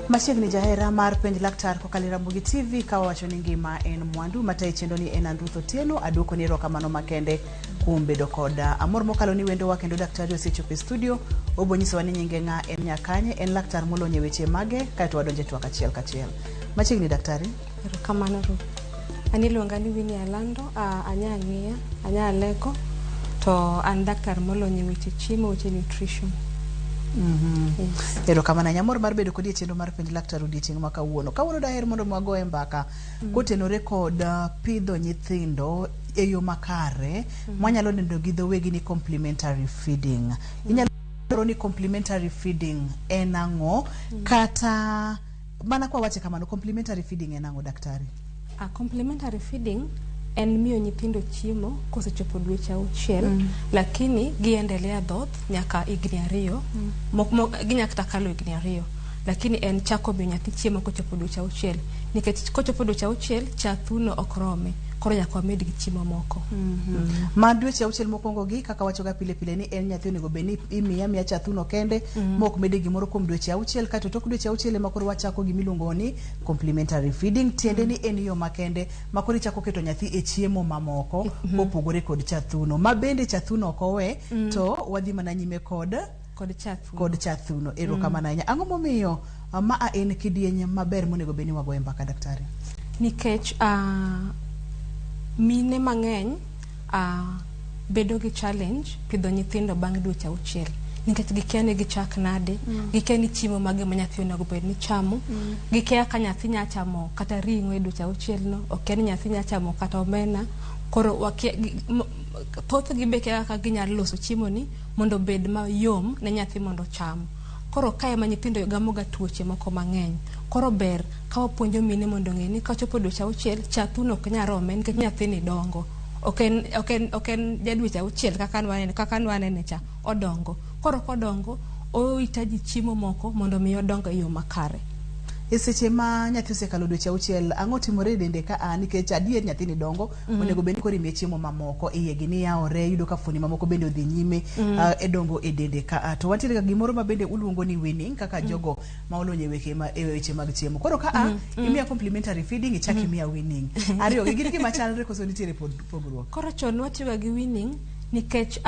Machiegni jahera mar penj laktar kokalo e Ramogi TV ka wawacho ni ngima en mwandu matayi chenro ni en an Ruth Otieno aduoko ni erokamano makende kuom bedo koda. Amor mokalo ni wendowa kendo daktari osechopo e studio obo nyisowa ni nyinge ng'a en nyakanye en laktar molony e weche mage kaeto wadonjo e twak achiel kachiel. Machiegni daktari. Erokamano Ruth. An iluonga ni Winnie Alando, anya Ang'iya, anya Aleko, to an daktar molony e weche chiemo, weche nutrition. Yes. Erokamano ahinya. Amor mar bedo kodi e chenro mar penj laktar odiechieng' ma kawuono. Kawuono daher mondo wagoye mbaka kotenore kod pidho nyithindo e yo makare mwanyalo neno gi dho wegi ni complementary feeding. Inyalo lero ni complementary feeding en ang'o kata mana kwa wache kamano complementary feeding en ang'o daktari? Complementary feeding en miyo nyithindo chiemo kosechopo dweche auchiel lakini giendelea dhoth nyaka higni ariyo ginya kata kalo higni ariyo lakini en chako miyo nyathi chiemo kochopo dweche auchiel nikech kochopo dweche auchiel cha thuno ok rome koro nyaka wamed gi chiemo moko. Ma dweche auchiel mokwongo gi kaka wachoga pile pile ni en nyathi onego bed ni imiye amiya cha thuno kende mok mede gimoro kuom dweche auchiel kaeto tok dweche auchiel ema koro wachako gimiluongo ni complementary feeding tiende ni en yo makende ma koro ichako keto nyathi e chiemo mamoko kopogore kod cha thuno ma bende cha thuno ok owe to wadhi mana nyime kod Kod cha thuno. Kod cha thuno. Erokamano ahinya. Ang'o momiyo maa en kidieny maber monego bed ni wagoye mbaka daktari? Nikech mine mang'eny bedo gi challenge pidho nyithindo bang' dweche auchiel nikech gikia ni gichak nade, gikia ni chiemo mage ma nyathi onego bed ni chamo, gikia ka nyathi nya chamo kata ring'o e dweche auchiel no, okia ni nyathi nya chamo kata omena. Koro wakia, thothgi be kia kaka ginyalo loso chiemo ni mondo obed mayom ne nyathi mondo ocham. Koro kae ema nyithindo gamoga tuoche moko mang'eny. Koro ber ka wapuonjo mine mondo ong'e ni kochopo dweche auchiel, cha thuno ok nyal rome nikech nyathini dongo. Ok en, ok en, ok en ja dweche auchiel kaka nwanene, kaka nwanene cha, odongo. Koro kodongo, ohitaji chiemo moko mondo mi odong e yo makare. E seche ma nyathi osekalo dweche auchiel, ang'o timore e dende ka a nikech adier nyathini dongo, onego bed ni koro imiye chiemo mamoko, iye gini yawore, iyudo ka fuoni mamoko bende odhi nyime e dongo e dende ka a. To wantiere ga gimoro ma bende uluongo ni weaning kaka jogo ma olony e weche ma, e weche mag chiemo. Koro ka a imiya complementary feeding, ichak imiya weaning. Ariyo gi gin gima chalre koso nitiere pogruok? Koro chon nwatiyoga gi weaning nikech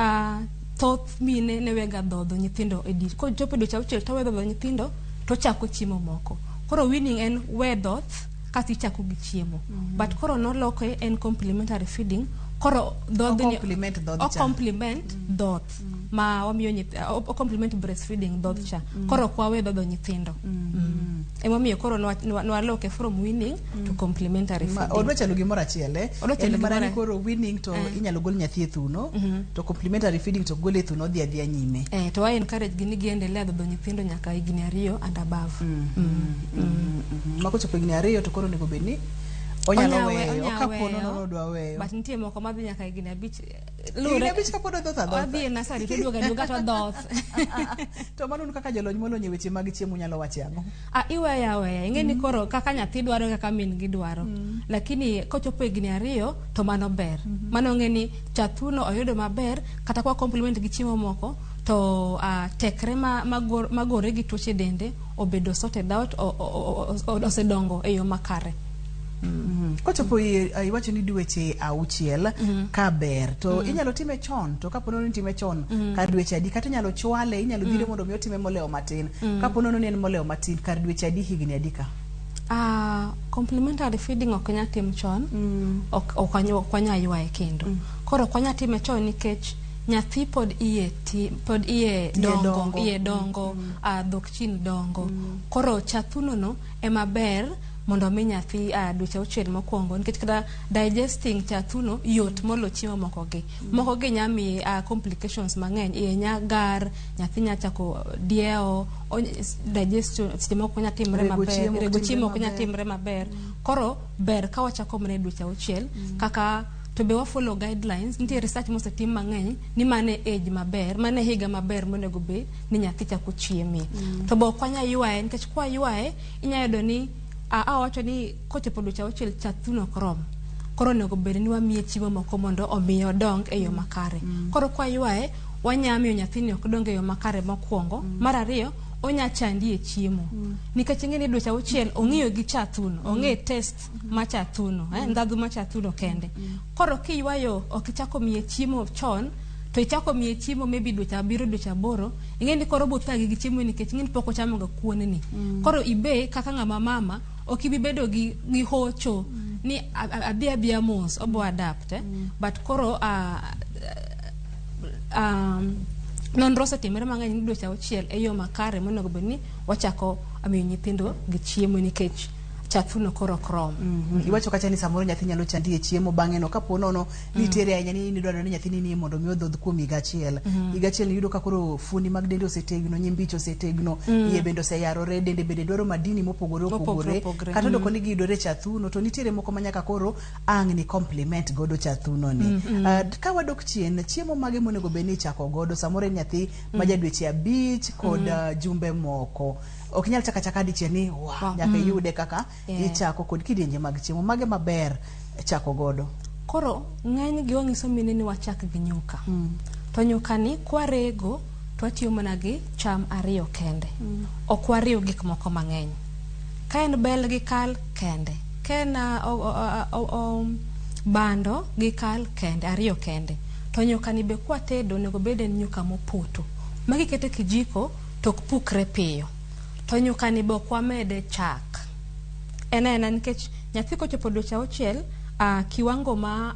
thoth mine ne wega dhodho nyithindo e dier. Kochopo dweche auchiel to owe dhodho nyithindo tochako chiemo moko. Koro weaning en we dhoth kasto ichako gi chiemo. But koro noloke en complementary feeding. Koro dhodhni O complement dhodh o cha. complement dhoth ma wamiyo nyith o complement breastfeeding dhoth cha. Koro ok wawe dhodho nyithindo. Emomiyo koro nwaloke from weaning to complementary feeding. Odwa chalo gimoro achiel eh? Odwa chalo En mana ni gimoro- koro weaning to inyalo gol nyathi e thuno to complementary feeding to gole e thuno odhi adhiya nyime. To wa encourage gi ni giendelea dhodho nyithindo nyaka higni ariyo and above. Ma kochopo higni ariyo to koro onego bed ni onyalo weyo Onya kapo weyo, nono odwa weyo. But nitie moko madhi nyaka higni abich. Higni abich kapod odhoth adhotha. Odhi e nursery to oduogo aduoga to odhoth. To mano un kaka jolony molony e weche mag chiemo unyalo wache ang'o? Ah, iweyo aweya. Ing'e ni koro kaka nyathi dwaro e kaka min gi dwaro. Lakini kochopo higni ariyo to mano ber. Mano ong'e ni cha thuno oyudo maber kata kwa complement gi chiemo moko to tekre ma, magore gi tuoche dende obedo sorted out, osedongo e yo makare. Kochopo iwacho ni dweche auchiel ka ber to inyalo time chon to kapo nono ni itime chon kar dweche adi kata inyalo chwale inyalo dhire mondo mi otime molewo matin kapo nono ni en molewo matin kar dweche adi higni adi ka? Complementary feeding ok nyal tim chon, ok wanyal ywaye kendo. Koro ok wanyal time chon nikech nyathi pod iye ti, pod iye dongo, dongo. iye dongo, dhok chin dongo. Koro cha thuno no ema ber mondo mi nyathi dweche auchiel mokwongo nikech kata digesting cha thuno yot molo chiemo moko gi. Moko gi nya miyi complications mang'eny, iye nya gar, nyathi nya chako diewo, digestion seche moko nya timre Rego maber, chiemo ok rego timre chiemo ok nya maber. timre maber. Koro ber ka wachako mana e dweche auchiel kaka to be wa follow guidelines, nitie research mosetim mang'eny ni mano e age maber, mano e higa maber monego bed ni nyathi chako chieme. To be ok wanya ywaye nikech kwa ywaye inya yudo ni awacho ni kochopo dweche auchiel cha thuno ok rom. Koro onego bed ni wamiye chiemo moko mondo omiye odong e yo makare. Koro kwa ywaye wanya miyo nyathini ok dong e yo makare mokwongo. Mar ariyo, onya chandi e chiemo. Nikech ing'e ni dweche auchiel ong'iyo gi cha thuno, ong'e taste ma cha thuno, ndhadhu ma cha thuno kende. Koro kiywayo ok ichako miye chiemo chon, to ichako miye chiemo maybe dweche abiriyo, dweche aboro, ing'e ni koro obothagi gi chiemo nikech ing'e ni pok ochamo ga kuon ni. Koro ibe kaka ng'ama mama ok ibi bedo gi hocho ni adhi adhiya mos obo adapt. But koro nonro osetimore mang'eny ni dweche auchiel e yo makare monego bed ni wachako miyo nyithindo gi chiemo nikech cha thuno koro ok rom. Iwacho kacha ni samoro nyathi nyalo chandi e chiemo bang'e no kapo nono nitiere ahinya ni nidwaro ni nyathini ni mondo mi odhodh kuom higa achiel. Higa achiel iyudo ka koro fuoni mag dende osetegno, nyimbich osetegno, iye bende oseyarore, dende bende dwaro madini mopogore Mopogore opogore. opogore. Kata odoko ni giyudore e cha thuno to nitiere moko ma nyaka koro ang' ni complement godo cha thuno ni. Ka wadok chien, chiemo mage monego bed ni ichako godo samoro en nyathi ma ja dweche 5 kod jumbe moko. Ok inyal chako achaka dichiel ni wa nyaka iyude kaka ichako kod kidienje mag chiemo mage maber chako godo. Koro ng'eny gi wang'iso mine ni wachak gi nyuka. To nyuka ni kwarego to watiyo mana gi cham ariyo kende. Ok wariw gik moko mang'eny. Ka en bel gi kal kende. Ka en bando gi kal kende, ariyo kende. To nyuka ni be kwatedo onego bed en nyuka mopoto. Ma kikete kijiko to ok pukre piyo. To nyuka ni be ok wamede chak. En aena nikech nyathi kochopo dweche auchiel, kiwango ma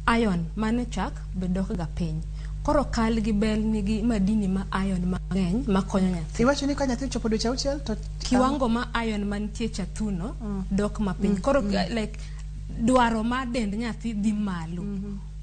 iron man e chak be dok ga piny. Koro kal gi bel nigi madini ma iron mang'eny makonyo nyathi. Iwacho ni ka nyathi ochopo dweche 6 to kiwango ma iron mantie e cha thuno dok mapiny. Koro like dwaro mar dend nyathi dhi malo.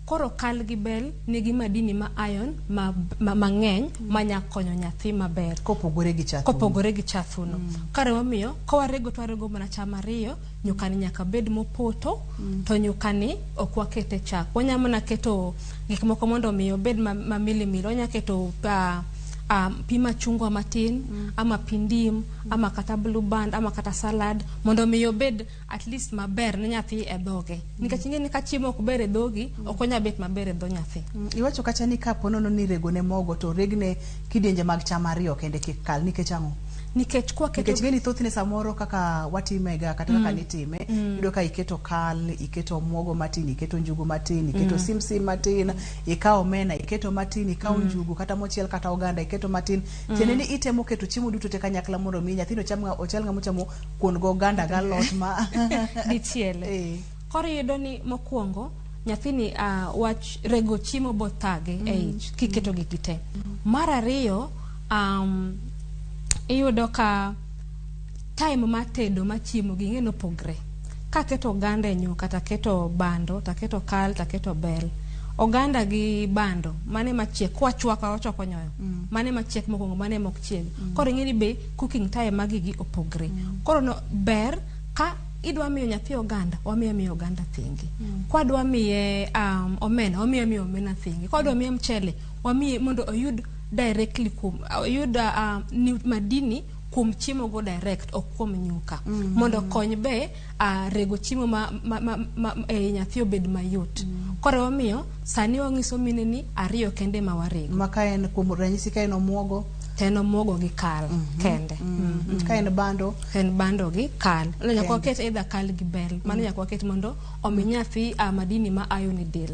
Koro kal gi bel nigi madini ma iron mang'eny manya konyo nyathi maber. Kopogore gi cha thuno. Kopogore gi cha thuno. Kare momiyo ka warego to warego mana cham ariyo, nyuka ni nyaka bed mopoto, to nyuka ni ok wakete chak. Wanya mana keto gik moko mondo mi obed ma milimili. Wanya keto pi machungwa matin, ama pi ndim, ama kata blue band, ama kata salad, mondo mi obed at least maber ne nyathi e dhoge. Nikech ing'e ni ka chiemo ok ber e dhogi, ok onyal bet maber e dho nyathi. Iwacho kacha ni kapo nono ni rego ne mogo to regne kidienje mag cham ariyo kende kik kal nikech ang'o? Nikech kwa keto Nikech ng'eni thothne samoro kaka watimega kata kaka nitime, iyudo ka iketo kal, iketo muogo matin, iketo njugu matin, iketo simsim matin, ikawo omena, iketo matin, ikawo njugu kata mochiel kata oganda iketo matin. Tiende ni itemo keto chiemo duto te kanyakla mondo mi nyathino ocham ochal ng'ama ochamo kuon go oganda galot ma dichiel. Koro iyudo ni mokwongo nyathini wach rego chiemo bothage e ich kiketo gigi te. Mar ariyo, iyudo ka time mar tedo mar chiemo gi ing'e ni opogre. Kaketo oganda e nyuka taketo bando, taketo kal, taketo bel. Oganda gi bando mane machiek kwachwako wachwako nyoyo. Mane machiek mokwongo mane mok chieg. Koro ing'e ni be cooking time mag gigi opogre. Koro no ber ka idwa miyo nyathi oganda, wamiyo miyo oganda thenge. Kwadwa miye omena, wamiyo miyo omena thenge. Kwadwa miye mchele, wamiye mondo oyud directly kuom oyud madini kuom chiemo go direct ok kuom nyuka. Mondo okony be rego chiemo ma nyathi obed mayot. Koro omiyo sani wang'iso mine ni ariyo kende ma warego. Ma ka en kuom ranyisi ka en omuogo To en omuogo gi kal kende. Ka en bando Ka en bando gi kal. Nyaka waket either kal gi bel. Mano nyaka waket mondo omi nyathi madini ma iron e del.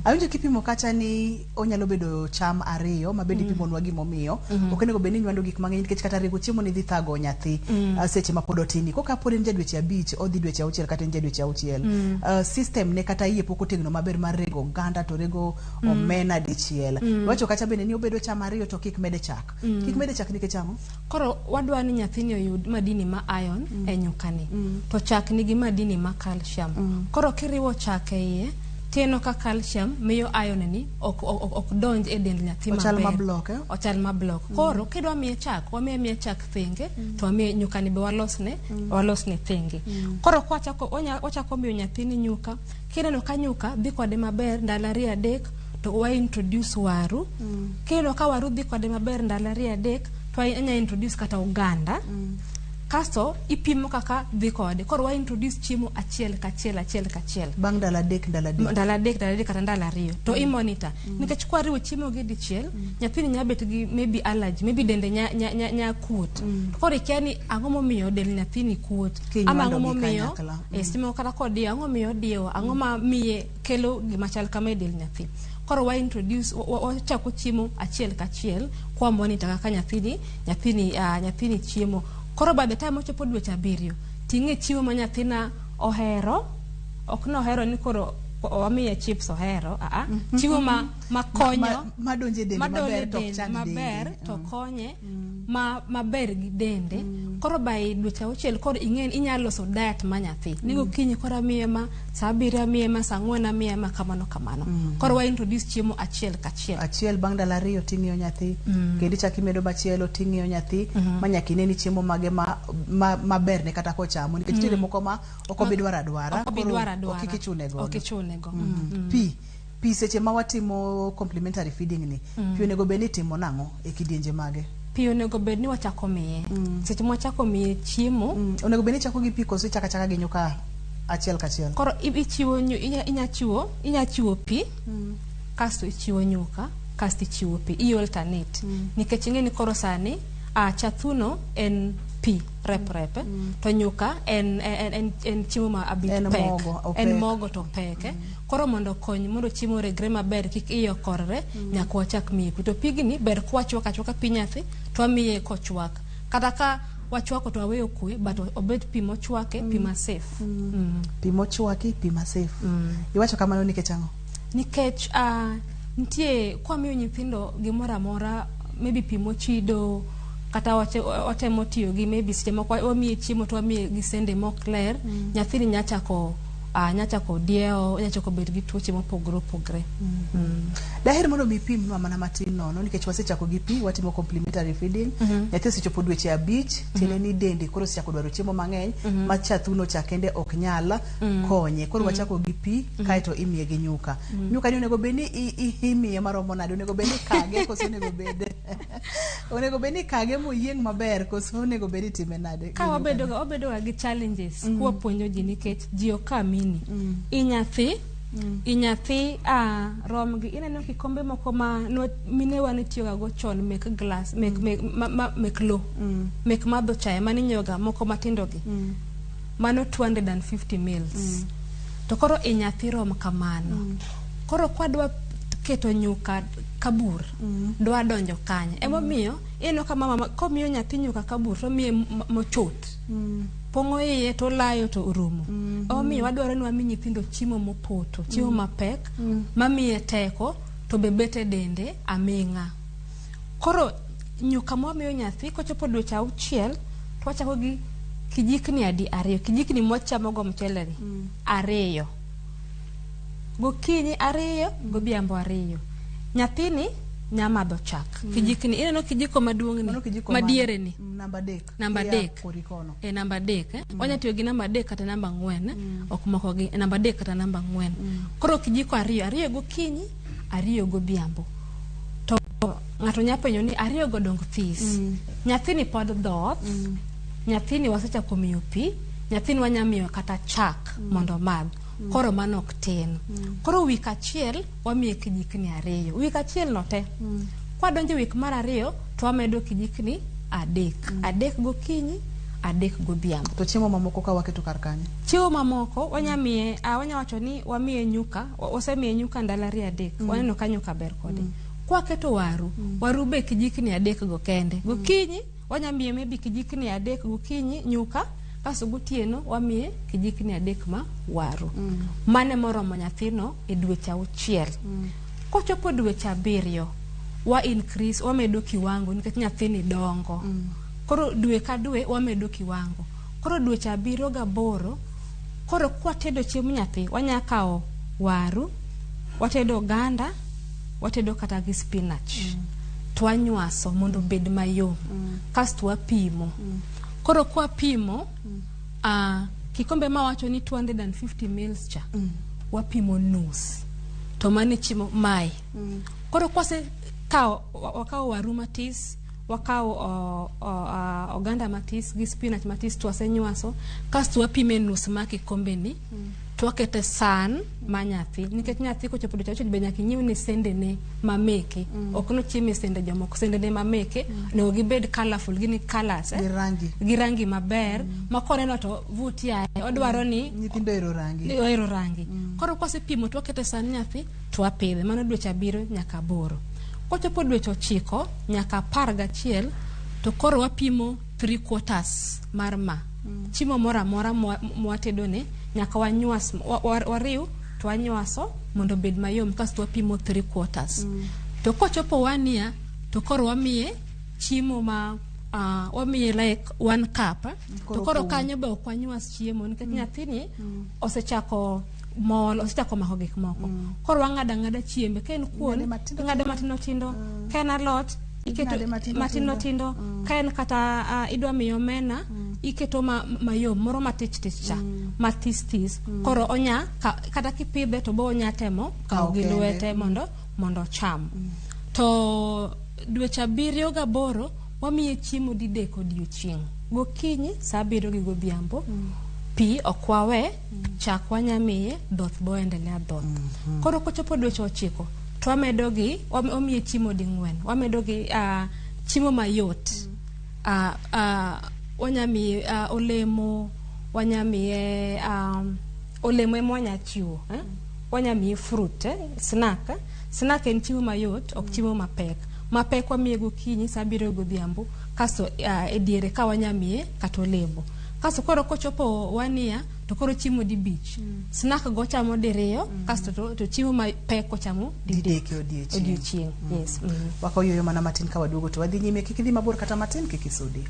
Awinjo kipimo kacha ni onyalo bedo cham ariyo ma bende ipimonwa gimomiyo. Ok onego bed ni inywando gik mang'eny nikech kata rego chiemo ni dhi thago nyathi seche ma pod otin. Koka pod en ja dweche 5 odhi dweche 6 kata en ja dweche 6. System ne kata iye pok otegno maber mar rego oganda to rego omena dichiel. Iwacho kacha bende ni obedo cham ariyo to kik mede chak. Kik mede chak nikech ang'o? Koro wadwa ni nyathini oyud madini ma iron e nyukani. To chak nigi madini ma calcium. Koro kiriwo chak e iye, tineno ka calcium miyo iron ni ok donj e dend nyathi Ochal ma maber. block, eh? Ochal ma block. Koro kidwa miye chak, wamiye miya chak thenge, to wamiye nyukani be walosne thenge. Koro kwachako wachako miyo nyathini nyuka, kineno ka nyuka dhi kode maber ndalo 2 3 to wa introduce waru. Kineno ka waru dhi kode maber ndalo 2 3 to wanya introduce kata oganda. Kasto ipimo kaka dhi kode. Koro wa introduce chiemo achiel kachiel achiel kachiel. Bang' ndalo adek ndalo adek. Ndalo adek ndalo adek kata ndalo ariyo to i monitor nikech kwariwo chiemo gi dichiel, nyathini nya bet gi maybe allergy, maybe dende nya, nya, nya, nya kuot. To koro ikia ni ang'o momiyo del nyathini kuot ama ang'o Kinywandogi momiyo kanyakla. Seche moko kata kodiewo, ang'o momiyo odiewo, ang'o ma miye kelo gima chal kama e del nyathi. Koro wa introduce wachako chiemo achiel kachiel kwa monitor kaka nyathini chiemo. Koro by the time ochopo dweche 7, ting'e chiemo ma nyathina ohero, ok nohero ni koro wamiye chips ohero, aa, chiemo ma konyo madonjo e dende madonjo e maber to ok del chand maber dende. To konye ma maber gi dende. Koro by dweche 6 koro ing'e ni inyalo loso diet ma nyathi ni gokinyi koro amiye ma, saa 7 amiye ma, saa 4 amiye ma, kamano kamano. Koro wa introduce chiemo achiel kachiel. Achiel bang' ndalo ariyo ting'iyo nyathi, kendo ichako imedo machielo ting'iyo nyathi, ma nyaka ine ni chiemo mage ma maberne kata kochamo, nikech nitiere moko ma ok obi dwaro adwara. Ok obi Koro dwaro adwara. ok kik ichune godo. Ok ichune go. Pi seche ma watimo complementary feeding ni, pi onego bed ni itimo nang'o e kidienje mage? Pi onego bed ni wachako miye seche mwachako miye chiemo. Onego bed ni ichako gi pi koso ichako achaka gi nyuka achiel kachiel? Koro ichiwo inya chiwo pi, kasto ichiwo nyuka, kasto ichiwo pi, i alternate, nikech ing'e ni koro sani chathuno en pi rep rep, to nyuka en chiemo ma abit En pek. mogo, opek. En mogo to pek. Koro mondo okony mondo chiemo oregre maber kik iye okorre, nyaka wachak miye pi. To pigni ber kwachwako achwaka pi nyathi to wamiye kochwak, kata ka wachwako to waweyo kwe, but obed pi mochwake, pi ma safe. Pi mochwaki, pi ma safe. Iwacho kamano nikech ang'o? Nikech nitie kwamiyo nyithindo gimoro amora, maybe pi mochido, kata watemo tiyo gi maybe seche moko wamiye chiemo to wamiye gi sende mok ler, nyathini nya chako diewo, nya chako bet gi tuoche mopogore opogore. Daher mondo mi ipimnwa mana matin nono, nikech wasechako gi pi, watimo complementary feeding, nyathi osechopo dweche 5, tiende ni dende koro osechako dwaro chiemo mang'eny ma chathuno cha kende ok nyal konye. Koro wachako gi pi, kaeto imiye gi nyuka. Nyuka ni onego bed ni imiye maromo nade? Onego bed ni kage koso onego bed ni kage moyieng' maber, koso onego bed ni itime nade gi Ka nyuka wabedo ni? Wabedo ga gi challenges kwapuonjo ji, nikech ji ok amini i nyathi rom gi ineno kikombe moko ma minewa ne tiyoga go chon, mek glass, mek, mek lo, mek madho chae maninyiewo ga moko matindo gi, mano 250 mils. To koro i nyathi rom kamano. Koro kwadwa keto nyuka kabur, dwa donjo kanye? Emomiyo ineno ka mama komiyo nyathi nyuka kabur to miye mochot pong'o iye to olayo to orumo. Emomiyo wadwaro ni wami nyithindo chiemo mopoto, chiemo mapek mamiye teko to be bet e dende aming'a. Koro nyuka mwamiyo nyathi kochopo dweche 6 to wachako gi kijikni adi? Ariyo. Kijikni mwachamogo mchele ni ariyo, gokinyi ariyo, godhiambo ariyo. Nyathini nya madho chak kijikni, ineno kijiko maduong' Mano ni kijiko madiere ni. Namba 3. Namba Kia 3. Kori kono. E namba 3, eh? Wanya tiyo gi namba 3 kata namba 4, ok moko gi namba 3 kata namba 4. Koro kijiko ariyo ariyo gokinyi, ariyo godhiambo. To ng'ato nya penjo ni ariyo go dong this, nyathini pod dhoth, nyathini wasechako miyo pi, nyathini wanya miyo kata chak mondo omadh. Koro mano ok tin. Koro wik achiel wamiye kijikni ariyo, wik achiel no te. Kwadonjo e wik mar ariyo to wamedo kijikni adek, adek gokinyi, adek godhiambo. To chiemo mamoko ka waketo kar kanye? Chiemo mamoko wanya miye, wanya wacho ni wamiye nyuka, wasemiye nyuka ndalo ariyo adek, waneno ka nyuka ber kode. Kwaketo waru, waru be kijikni adek go kende gokinyi. Wanya miye maybe kijikni adek gokinyi nyuka, kasto gotieno wamiye kijikni adek ma waru. Mane moromo nyathino e dweche 6. Kochopo dweche 7 wa increase, wamedo kiwango nikech nyathini dongo. Koro dwe ka dwe wamedo kiwango. Koro dweche 7 gaboro, koro kwatedo chiemb nyathi wanya kawo waru, watedo oganda, watedo kata gi spinach, to wanywaso mondo obed mayom, kasto wapimo. Koro kwapimo kikombe mawacho ni 250 mils cha, wapimo nus, to mano e chiemo mae. Koro kwase kawo, wakawo waru matis. Wakawo oganda matis gi spinach matis to wasenywaso, kasto wapime nus mar kikombe ni to wakete san ma nyathi, nikech nyathi kochopo dweche auchiel be nyaka inyiew sendene mameke. Ok nochiem e sende jomoko, sendene mameke onego gibed colourful, gin colours, Gi rangi. Gi rangi maber ma koneno to vutia, odwaro ni Nyithindo ohero rangi. Ohero rangi. Koro kwasepimo to wakete san nyathi to wapidhe. Mano dweche 7 nyaka 8. Kochopo dweche 9 nyaka 11 to koro wapimo 3/4 mar ma. Chiemo moro amora mwatedone nyaka wanywas, wariw to wanywaso mondo obed mayom, kasto wapimo 3/4. To kochopo 1 year to koro wamiye chiemo ma wamiye like 1 cup. To koro kanyo be ok wanywas chiemo nikech nyathini osechako mol, osechako mako gik moko. Koro wang'ado ang'ada chiembe, ka en kuon ing'ade matindo tindo, ka en alot iketo matindo tindo, ka en kata idwa miyo omena iketo mayom moro matich tich cha, matis tis. Koro onya kata kipidhe to bo onya temo kawo gi lwete mondo ocham. To dweche 7 gi 8 wamiye chiemo didek odiochieng', gokinyi saa 7 gi godhiambo. Pi ok wawe, chak wanyamiye, dhoth bo endelea dhoth. Koro kochopo dweche 9 to wamedo gi, wamiye chiemo ding'wen, wamedo gi chiemo mayot. Wanyamiye olemo, wanyamiye olemo ema wanya chiwo, Wanyamiye fruit, snack. Snack en chiemo mayot, ok chiemo mapek. Mapek wamiye gokinyi saa 7 godhiambo, kasto e diere ka wanyamiye kata olemo. Kasto koro kochopo 1 year to koro chiemo dibich. Snack go chamo diriyo, kasto to chiemo mapek ochamo didek e odiechieng'. Yes. Wakawo yueyo mana matin ka waduogo to wadhi nyime, kik idhi mabor kata matin, kik isudi.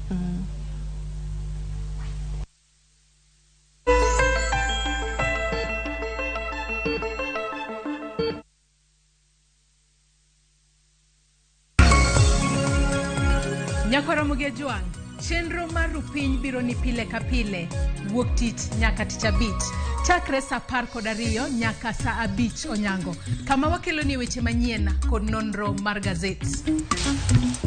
Nyakoromogi Ojwang', chenro mar Rupiny biro ni pile ka pile, wuok tich nyaka tich abich, chakre saa 12 nyaka saa 5 onyango, kama wakeloni weche manyien kod nonro mar gazet.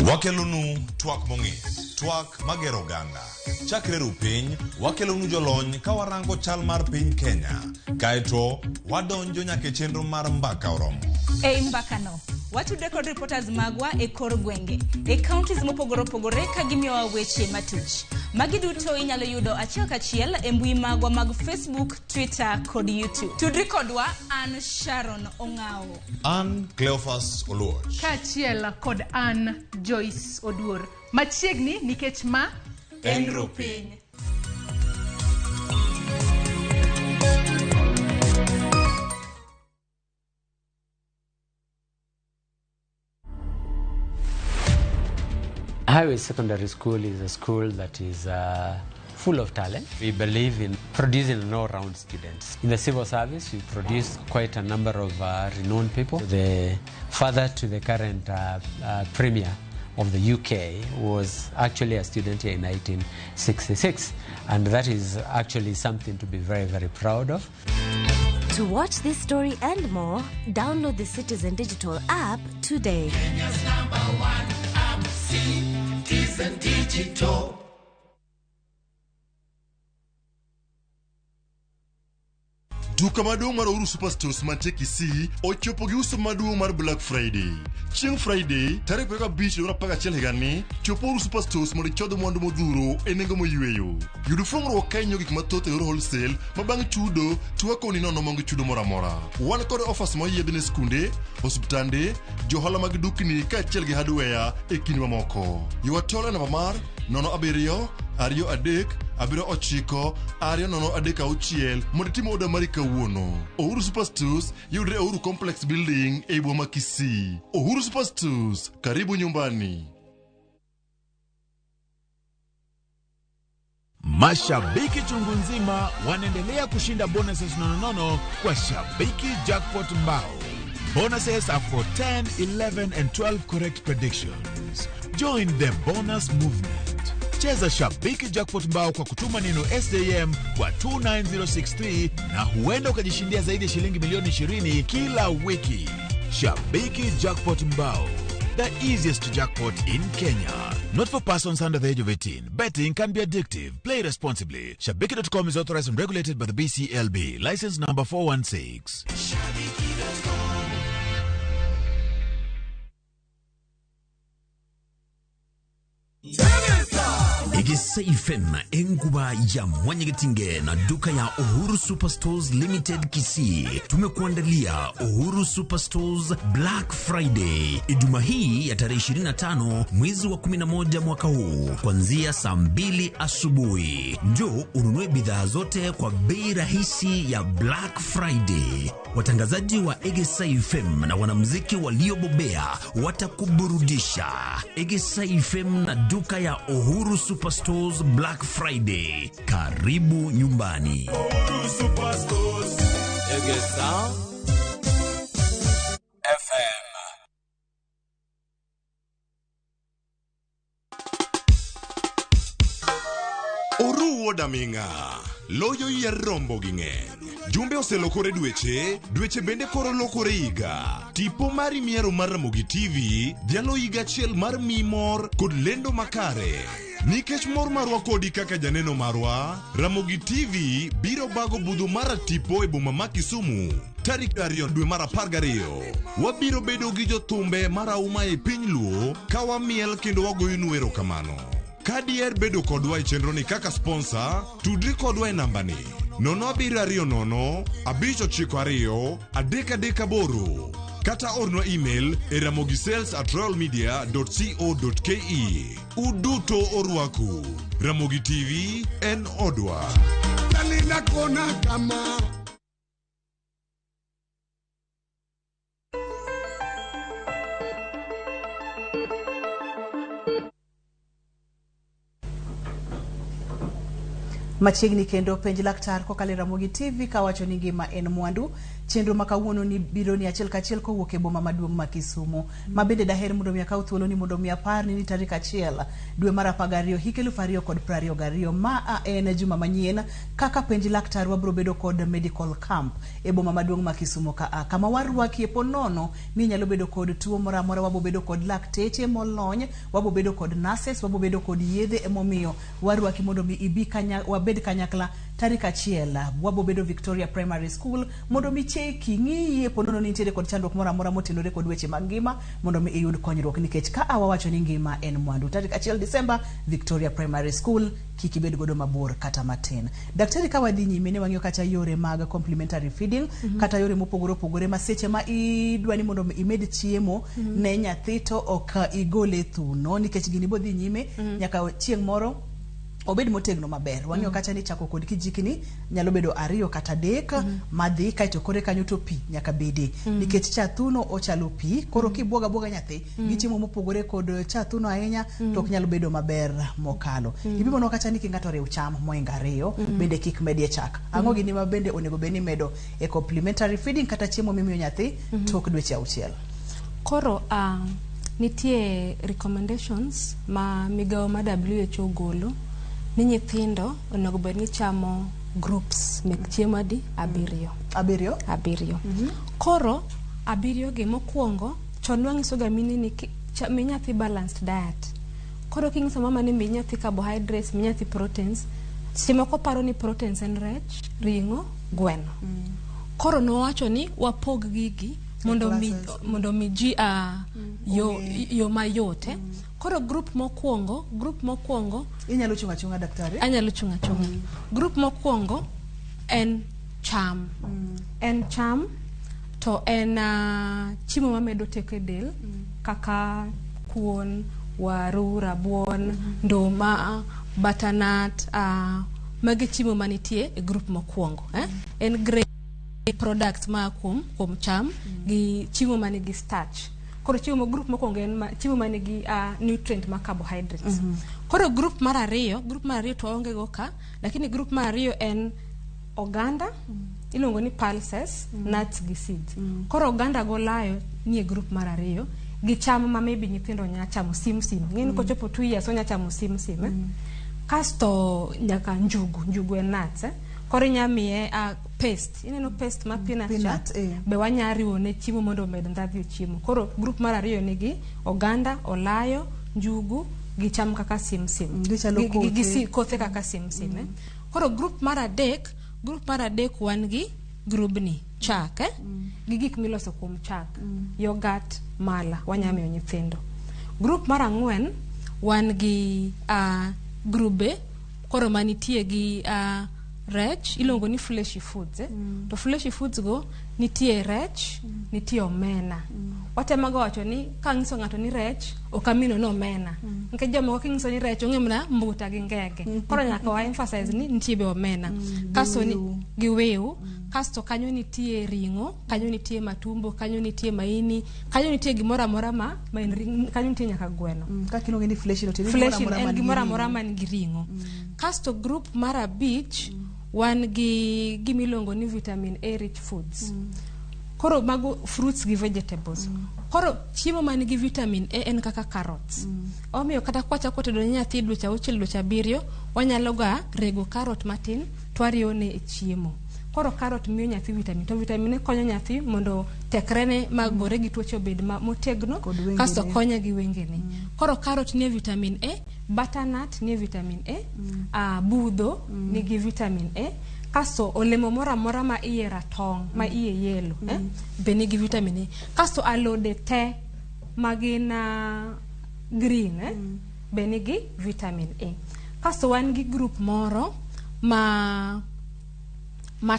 Wakelonu twak mong'ith, twak magero oganda. Chakre Rupiny, wakelonu jolony ka warango chal mar piny Kenya. Kaeto, wadonjo nyaka e chenro mar Mbaka Oromo. Ei mbakano, watudre kod reporters magwa e kor gwenge, e counties mopogore opogore ka gimiyowa weche matuch. Magi duto inyalo yudo achiel kachiel e mbui magwa mag Facebook, Twitter kod YouTube. Tudri kodwa, an Sharon Ong'awo. An Cleophas Oluoch. Kaachiel kod an Joyce Oduor. Machiegni nikech ma en Rupiny. Highway Secondary School is a school that is full of talent. We believe in producing an all-round students. In the civil service, we produce quite a number of renowned people. The father to the current premier of the UK was actually a student here in 1966, and that is actually something to be very, very proud of. To watch this story and more, download the Citizen Digital app today. Kenya's #1 app, Citizen Digital. Duka maduong' mar Uhuru Superstores mantie Kisii ochopo gi uso maduong' mar Black Friday. Chieng' Friday, tarik 25 dwe mar 11 higani, chop Uhuru Superstores mondo ichodh mwandu modhuro e nengo moyweyo. Yud fuong'ruok ka inyiewo gik mathoth e yor wholesale ma bang' chudo to wakoni nono maonge chudo moro amora. Wan kod offers moyiedhi ne skunde, osiptande, johola mag dukni kaachiel gi hardware e kind mamoko. Ywa tol e namba mar 07 23 79 2036 mondo itim oda mari kawuono. Uhuru Superstores yudre Uhuru Complex Building e boma Kisii. Uhuru Superstores, karibu nyumbani. Mashabiki chungu nzima wanaendelea kushinda bonuses nononono kwa Shabiki Jackpot Mbao. Bonuses are for 10, 11 and 12 correct predictions. Join the bonus movement. Cheza Shabiki Jackpot Mbao kwa kutuma neno SJM kwa 29063 na huenda ukajishindia zaidi ya shilingi milioni 20 kila wiki. Shabiki Jackpot Mbao, the easiest jackpot in Kenya. Not for persons under the age of 18. Betting can be addictive. Play responsibly. Shabiki.com is authorized and regulated by the BCLB. License number 416. Egesa FM enguba ya Mwanyegetinge na duka ya Uhuru Superstores Limited Kisii tumekuandalia Uhuru Superstores Black Friday Ijumaa hii ya tarehe 25 mwezi wa 11 mwaka huu kuanzia saa 2 asubuhi. Njoo ununue bidhaa zote kwa bei rahisi ya Black Friday. Watangazaji wa Egesa FM na wanamuziki waliobobea watakuburudisha. Egesa FM na duka ya Uhuru Superstores Black Friday. Karibu nyumbani. Uhuru Superstores. Egesa FM. Oruwo daming'a loyo yier rombo gi ng'eny. Jumbe oselokore dweche, dweche bende koro lokore higa. Tipo mari miero mar Ramogi TV dhialo higa achiel mar mi mor kod lendo makare. Nikech mor marwa kodi kaka janeno marwa, Ramogi TV biro bago budho mar tipo e boma ma Kisumu. Tarik 2 dwe mar 12. Wabiro bedo gi jothumbe marahuma e piny Luo ka wamiel kendo wagoyonu erokamano. Ka diher bedo kodwa e chenroni kaka sponsor, tudri kodwa e nambani 0720 592 338 kata ornwa email e ramogisales@royalmedia.co.ke. Uduto orwaku. Ramogi TV en odwa. Talinda kona kama. Machiegni kendo penj laktar kokalo e Ramogi TV kawacho ni ngima en mwandu. Chenro ma kawuono ni biro ni achiel kachiel kowuok e boma maduong' ma Kisumu. Ma bende daher mondo mi akaw thuolo ni mondo mi apar ni tarik 1 dwe mar 12 hik 2022 ma en juma manyien kaka penj laktar wabro bedo kod medical camp e boma maduong' ma Kisumu ka kama warwakie po nono ni nyalo bedo kod tuo moro amora, wabo bedo kod lakteche molony, wabo bedo kod nurses, wabo bedo kod yedhe emomiyo warwaki mondo mi ibi wabed kanyakla tarik 1 wabo bedo Victoria Primary School mondo mi cheki ng'iye po nono ni nitiere kod chandruok moro amora motenore kod weche mag ngima mondo mi iyud konyruok nikech ka awawacho ni ngima en mwandu. Tarik 1 Disemba Victoria Primary School, kik ibed godo mabor kata matin. Daktari, ka wadhi nyime ne wang'iyo kata yore mag complementary feeding kata yore mopogore opogore ma seche ma idwa ni mondo mi imed chiemo ne nyathi to ok igole thuno nikech gini bodhi nyime nyaka chieng' moro obed motegno maber. Wang'iyo kacha ni chako kod kijikni nyalo bedo 2 kata 3 madhi kaeto kore kanyo to pi nyaka bede nikech cha thuno ochalo pi koro kibwoga bwoga nyathi gi chiemo mopogore kod cha thuno ahinya to ok nyal bedo maber mokalo. Ipimonwa kacha ni king'ato oriw cham moingo 2 bende kik medie chak. Ang'o gini ma bende onego bed ni imedo e complementary feeding kata chiemo mimiyo nyathi tok dweche 6? Koro nitie recommendations ma migawo ma WHO golo ni nyithindo onego bed ni chamo groups mek chiemo adi? 7. 7? 7. Koro 7 gi mokwongo chon wang'iso ga mine ni mi nyathi balanced diet. Koro king'iso mama ni mi nyathi carbohydrates, mi nyathi proteins, seche moko paro ni proteins en rech, ring'o, gweno. Koro nowacho ni wapog gigi mondo mi ji yo mayot. Koro group mokwongo inyalo chung' achung'a daktari? Anyalo chung' achung'a. Group mokwongo en cham. En cham to en chiemo mamedo teko e del kaka kuon, waru, rabuon, nduma, butternut, magi chiemo manitie e group mokwongo. En grain products ma kuom cham gi chiemo manigi starch. Koro chiemo group mokwongo en chiemo manigi nutrient ma carbohydrates. Koro group mar ariyo to waonge go ka, lakini group mar ariyo en oganda, iluongo ni pulses, nuts gi seeds. Koro oganda go layo ni e group mar ariyo gi cham ma maybe nyithindo nya chamo sim. Ng'eni kochopo 2 years onya chamo sim. Kasto nyaka njugu en nuts. Koro inya miye paste. Ineno paste ma peanut, be wanya riwo ne chiemo mondo omed ndhadhu e chiemo. Koro group mar ariyo nigi oganda, olayo, njugu, Gicham kaka simsim. Gichalo Gi kothe. Kothe kaka simsim. Koro group mar adek, group mar adek wan gi grubni chak, Gi gik miloso kuom chak. Yogurt, mala, wanya miyo nyithindo. Group mar ang'wen wan gi grube koro manitie gi rech iluongo ni fleshy foods, To fleshy foods go nitie rech, nitie omena. Watemo ga wacho ni kang'iso ng'ato ni rech ok amino ni omena. Nikech jomoko king'iso ni rech ong'e mana mbuta gi ngege. Koro nyaka wa emphasize ni nitie be omena. Kasto ni gi wiu, kasto kanyo nitie ring'o, kanyo nitie matumbo, kanyo nitie maini, kanyo nitie gimoro amora ma en ring'o, kanyo nitie nyaka gweno. Kaka iluonge ni fleshy no, tiende ni Fleshy gimoro amora en man gi gimoro amora ring'o. Man gi ring'o. Kasto group mar abich wan gi gimiluongo ni vitamin A rich foods. Koro mago fruits gi vegetables. Koro chiemo man gi vitamin A en kaka carrots. Omiyo kata kwachako tedo ne nyathi dweche 6, dweche 7, wanyalo ga rego carrot matin to wariwone e chiemo. Koro carrot miyo nyathi vitamin, to vitamin A konyo nyathi mondo tekrene magore gi tuoche obed motegno, Kod wengene. kasto konye gi wengene. Koro carrot nie vitamin A, butternut nie vitamin A, budho nigi vitamin A, kasto olemo moro amora ma iye ratong', ma iye yellow, be nigi vitamin A. Kasto alode te magin green, be nigi vitamin A. Kasto wan gi group moro ma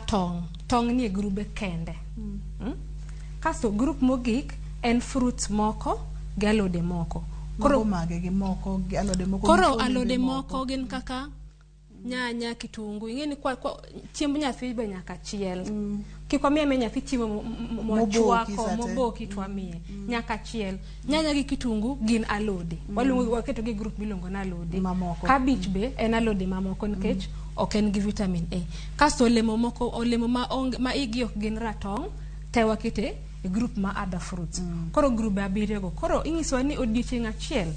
tong', tong' nie grube kende. Kasto group mogik en fruits moko gi alode moko. Koro Mago mage gi moko gi alode moko koro gi olembe alode moko gin kaka nyanya, kitungu. Ing'e ni kwa chiemb nyathi be nyaka chiel. Kik wamiye amiya nyathi chiemo Moboki mwachwako sate. moboki to wamiye. Nyaka chiel. Nyanya gi kitungu gin alode. Waluongo waketo gi group miluongo ni alode. Mamoko. Cabbage be en alode mamoko nikech ok en gi vitamin A. Kasto olemo moko, olemo ma onge ma igi ok gin ratong' te wakete e group ma other fruits. Koro grube abiriyo go. Koro inyisowa ni odiochieng' achiel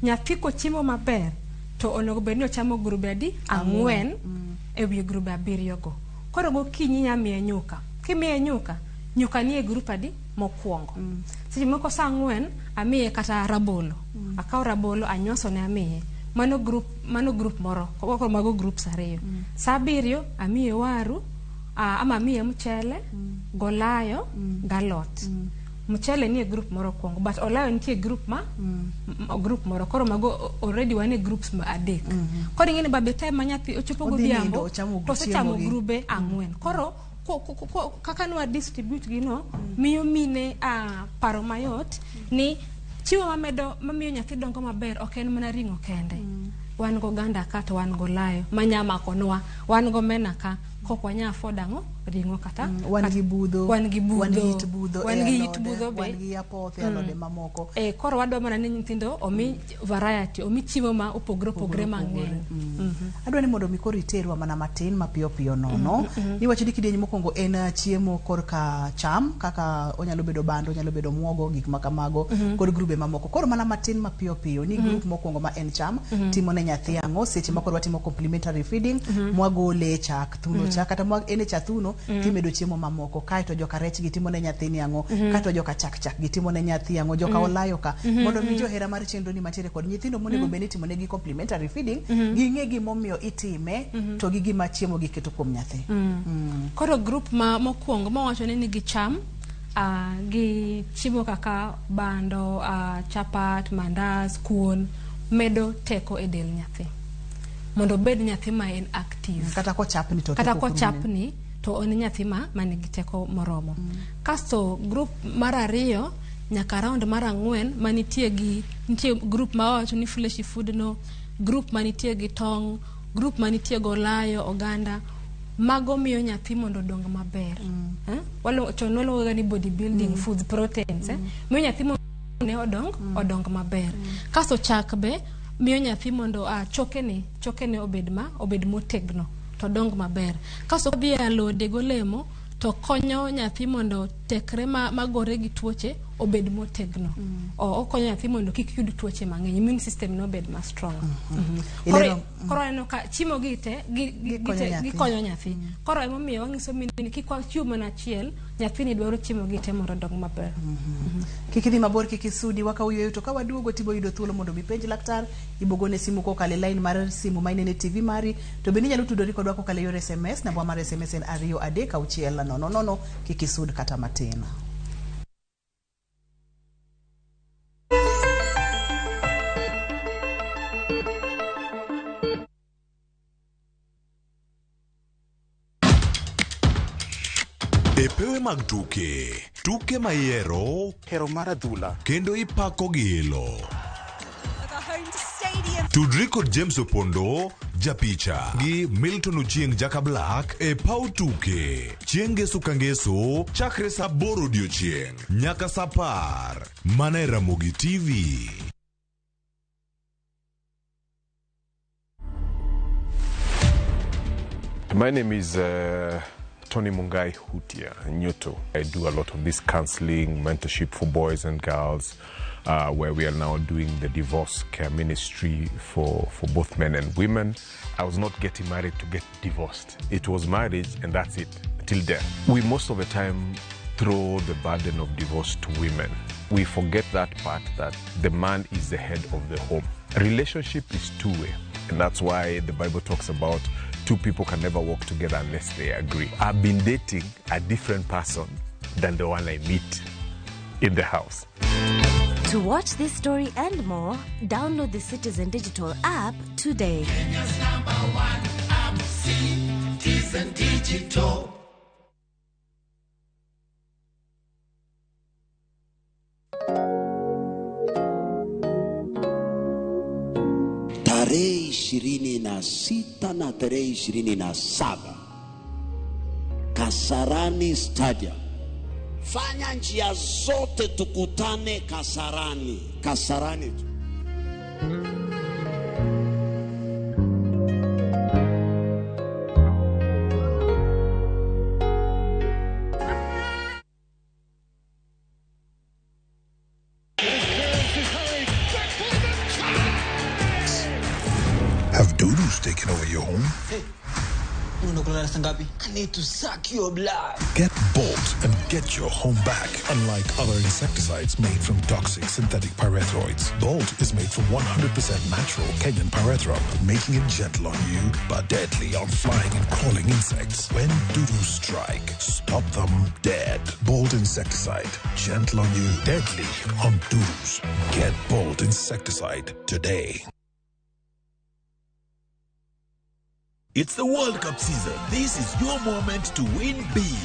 nyathi kochiemo maber to onego bed ni ochamo grube adi? 4 e wi grube abiriyo go. Koro gokinyi inya miye nyuka. Kimiye nyuka, nyuka nie group adi? Mokwongo. Seche moko saa 4 amiye kata rabolo. Akawo rabolo anyuaso ne amiye. Mano group moro. Koro mago groups ariyo. Saa 7 amiye waru, ama amiye mchele, golayo, galot. Mchele nie group moro kwongo, but olayo nitie group ma group moro. Koro mago already wan e groups ma adek. Koro ing'e ni by the time ma nyathi ochopo Odhi nindo, godhiambo ochamo to osechamo chiemo gi. grube 4. Koro kaka nwa distribute gi no miyo mine paro mayot ni chiemo mamedo mamiyo nyathi dongo maber ok en mana ring'o kende. Wan goganda ka to wan golayo manya makonwa, wan gomena ka kok wanya afford ang'o ring'o kata Wan gi budho, wan gi budho, wan gi it budho wan e gi it alode, budho be wan gi apoth e alode mamoko. Koro wadwa mana ni nyithindo omi variety, omi chiemo ma opogore opogore mang'eny. Adwa ni mondo mi koro iterwa mana matin mapiyo piyo nono. Niwacho ni kidieny mokwongo en chiemo korka cham kaka onyalo bedo bando, onyalo bedo muogo, gik ma kamago kod grube mamoko. Koro mana matin mapiyo piyo ni group mokwongo ma en cham timo ne nyathi ang'o seche ma koro watimo complementary feeding mwagole e chak thuno cha kata mwa en e cha thuno timedo chiemo mamoko, kaeto joka rech gi timo ne nyathini ang'o, kaeto joka chak chak gi timo ne nyathi ang'o, joka olayo ka, mondo mi johera mar chenro ni mantiere kod nyithindo monego bed ni itimo negi complementary feeding ging'e gimomiyo itime to gi gima chiemo gi keto kuom nyathi. Koro group ma mokwongo mawacho ni nigi cham gi chiemo kaka bando, chapat, mandas, kuon medo teko e del nyathi mondo obed nyathi ma en active. Kata kochapni to kata teko ok rumne. Kochapni to en nyathi ma manigi teko moromo. Kasto group mar ariyo nyaka round mar ang'wen manitie gi nitie group ma wawacho ni fleshy food no, group manitie gi tong', group manitie gi olayo, oganda, mago miyo nyathi mondo odong maber. Eh? Chon waluongo ga ni body building foods, proteins, eh? Miyo nyathi mondo ne odong maber. Kasto chak be miyo nyathi mondo chokene obed motegno to odong maber. Kasto kodhi e alode golemo to konyo nyathi mondo tekre magore gi tuoche. obed motegno. Okonyo nyathi mondo kik yud tuoche mang'eny, immune system ne obed ma strong. Ilero- Koro aneno ka chiemo gi te Gikonyo nyathi. gikonyo nyathi. Koro emomiyo wanyiso mine ni kik wachiw mana achiel, nyathini dwaro chiemo gi te mondo odong maber. Kik idhi mabor, kik isudi, wakaw yueyo to ka waduogo tibo yudo thuolo mondo mi penj laktar, ibogone simu kokalo e line mar simu ma inene TV mari, to bende inyalo tudori kodwa kokalo e yor SMS, namba mar SMS en 23600, kik isud kata matin. E pewe mag tuke, tuke ma ihero hero mar adhula kendo ipako gi ilo. Tudri kod James Opondo, japicha, gi Milton Ochieng Jaka Black e paw tuke. Chieng' ngeso ka ngeso, chakre saa 8 odiochieng' nyaka saa 10. Mana e Ramogi TV. My name is Tony Mungai Hutia Nyoto. I do a lot of this counseling, mentorship for boys and girls, where we are now doing the divorce care ministry for both men and women. I was not getting married to get divorced. It was marriage and that's it, till death. We most of the time throw the burden of divorce to women. We forget that part, that the man is the head of the home. Relationship is two-way, and that's why the Bible talks about two people can never walk together unless they agree. I've been dating a different person than the one I meet in the house. To watch this story and more, download the Citizen Digital app today. Kenya's number one app, Citizen Digital. Tarehe 26 na tarehe 27 Kasarani Stadium. Fanya njia zote tukutane Kasarani. Kasarani tu. Have dudus taken over your home? I need to suck your blood. Get Bolt and get your home back. Unlike other insecticides made from toxic synthetic pyrethroids, Bolt is made from 100% natural Kenyan pyrethrum, making it gentle on you but deadly on flying and crawling insects. When dudus strike, stop them dead. Bolt insecticide, gentle on you, deadly on dudus. Get Bolt insecticide today. It's the World Cup season. This is your moment to win big.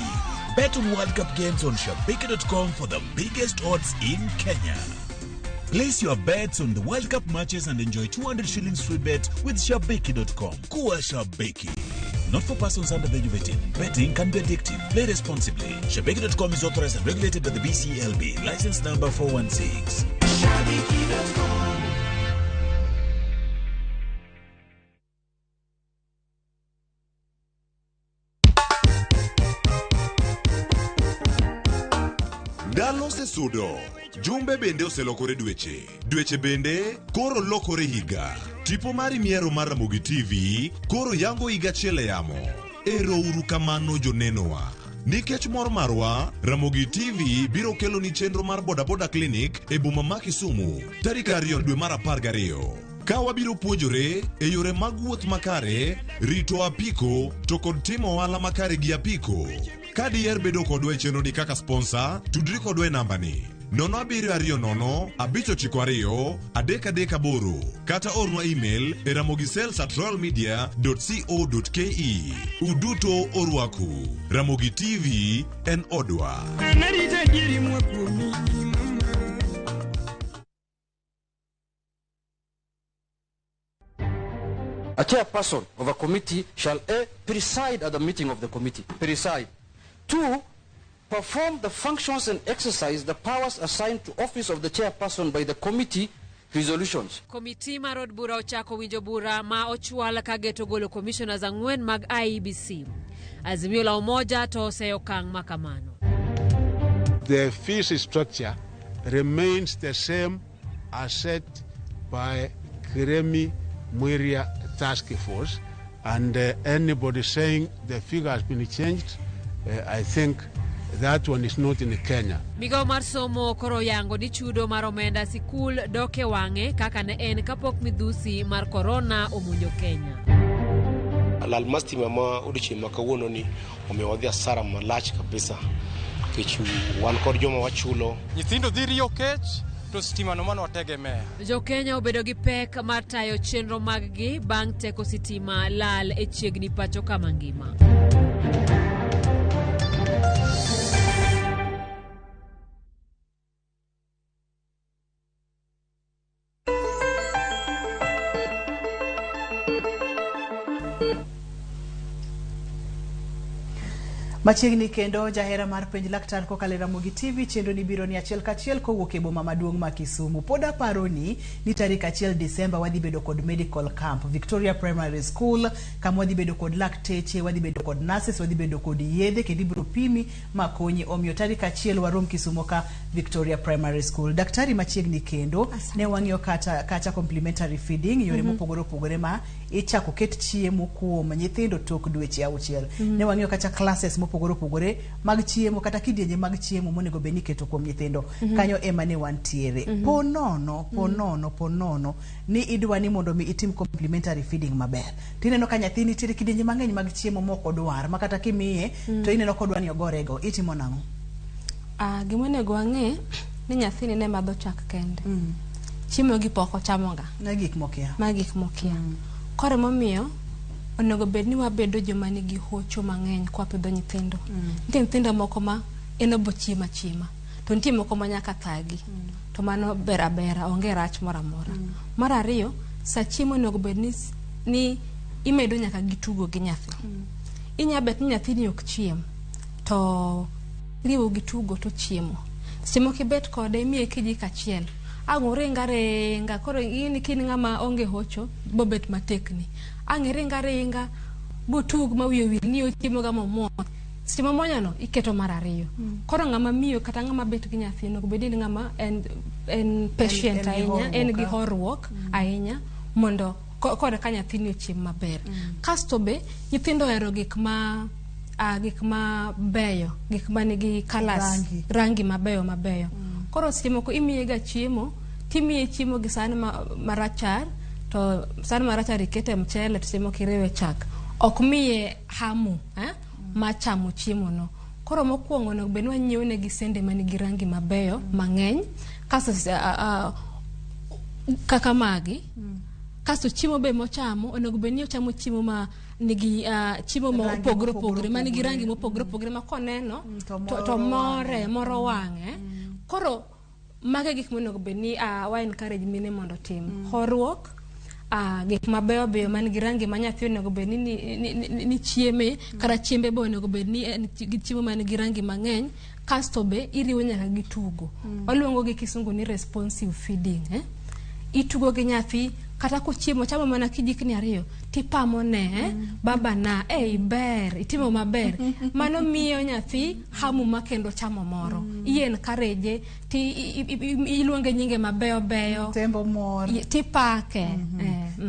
Bet on World Cup games on Shabiki.com for the biggest odds in Kenya. Place your bets on the World Cup matches and enjoy 200 shillings free bet with Shabiki.com. Kuwa Shabiki. Not for persons under the age of 18. Betting can be addictive. Play responsibly. Shabiki.com is authorized and regulated by the BCLB. License number 416. Shabiki.com. Ndalo osesudo, jumbe bende oselokore dweche, dweche bende koro lokore higa. Tipo mari miero mar Ramogi TV koro yango higa achiel e yamo. Ero uru kamano jonenowa. Nikech mor marwa, Ramogi TV biro keloni chenro mar Bodaboda Clinic e boma ma Kisumu tarik 2 dwe mar 12. Ka wabiro puonjore e yore mag wuoth makare, rito apiko to kod timo ohala makare gi apiko. Ka diher bedo kodwa e chenro ni kaka sponsor, tudri kodwa e namba ni 0720 592 338 kata ornwa email e ramogisales@royalmedia.co.ke. Uduto orwaku. Ramogi TV en odwa. A chairperson of a committee shall A, preside at the meeting of the committee. Preside. 2, perform the functions and exercise the powers assigned to office of the chairperson by the committee resolutions. Komiti mar od bura ochako winjo bura ma ochwal ka geto golo commissioners 4 mag IEBC. Azimio la Umoja to oseyo okang' ma kamano. The fees structure remains the same as set by Kiremi Mwiria Task Force. And anybody saying the figure has been changed, I think that one is not in Kenya. Migawo mar somo koro oyango ni chudo mar omenda sikul dok e wang'e kaka ne en kapok midhusi mar korona omonjo Kenya. Lal mar stima ma odiochieng' ma kawuono ni omiyo wadhi asara malach kabisa nikech wan kod joma wachulo. Nyithindo dhi riyo kech to stima no mano wategemea. Jo-Kenya obedo gi pek mar tayo chenro mag-gi bang' teko sitima lal e chiegni pacho kama ngima. Machiegni kendo jahera mar penj laktar kokalo e Ramogi TV chenro ni biro ni achiel kachiel kowuok e boma maduong' ma Kisumu. Pod aparo ni tarik 1 Disemba wadhi bedo kod medical camp Victoria Primary School, kama wadhi bedo kod lakteche, wadhi bedo kod nurses, wadhi bedo kod yedhe kendo ibiro pimi makonyi. Omiyo tarik 1 warom Kisumu ka Victoria Primary School. Daktari machiegni kendo ne wang'iyo kata complementary feeding, yore mopogore opogore ma ichako ket chiemo kuom nyithindo tok dweche 6. Ne wang'iyo kata classes mopogore opogore mag chiemo kata kidienje mag chiemo monego bed ni iketo kuom nyithindo. Kanyo ema ne wantiere. Po nono ni idwa ni mondo mi itim complementary feeding maber. Tineno ka nyathi nitiere kidienje mang'eny mag chiemo mok odwar ma kata kimiye to ineno kodwa ni ogorego. Itimo nang'o? Gima onego wang'e ni nyathini ne madho chak kende. Chiemo gi pok ochamoga. Ma gik mokia. Ma gik mokia. Koro momiyo onego bed ni wabedo joma nigi hocho mang'eny kwa pidho nyithindo. Nitie nyithindo moko ma en obo chiemo achiema, to nitie moko ma nyaka thagi. To mano ber abera, onge rach moro amora. Mar ariyo, sa chiemo onego bed ni imedo nyaka gi tugo gi nyathi. Inya bet ni nyathini ok chiem, to riwo gi tugo to chiemo. Seche moko ibet kode imiye kijiko achiel, ang' oringa ringa, koro in kin ng'ama onge hocho bobet matekni. Ang' iringa ringa botug ma wiye wil ni ochiemo ga momwony. Seche momwonyono iketo mar ariyo. Koro ng'ama miyo kata ng'ama bet gi nyathi onego bed ni ng'ama en patient ahinya, en gi horuok ahinya mondo kore ka nyathini ochiem maber. Kasto be nyithindo ohero gik ma beyo, gik manigi colours, rangi mabeyo mabeyo. Koro seche moko imiye ga chiemo, timiye chiemo gi san marachar, to san marachar ikete mchele to seche moko iriwe chak. Ok miye hamu ma chamo chiemo no. Koro mokwongo onego bed ni wanyiewo negi sende manigi rangi mabeyo mang'eny, kasto kaka magi. Kasto chiemo be mochamo onego bed ni ochamo chiemo ma nigi chiemo mopogore opogore, manigi rangi mopogore opogore ma koneno to more moro wang'e. Koro mage gik monego bed ni wa encourage mine mondo otim. Horuok, gik mabeyo beyo man gi rangi ma nyathi onego bed ni chieme, kata chiembe be onego bed ni en gi chiemo man gi rangi mang'eny. Kasto be iriwo nyaka gi tugo. Waluongo gi kisungu ni responsive feeding. Itugo gi nyathi kata kochiemo chamo mana kijikni 2 tipamo ne baba na ber itimo maber. Mano miyo nyathi hamu ma kendo chamo moro. I encourage ti iluonge nyinge mabeyo beyo, tembo mor tipake.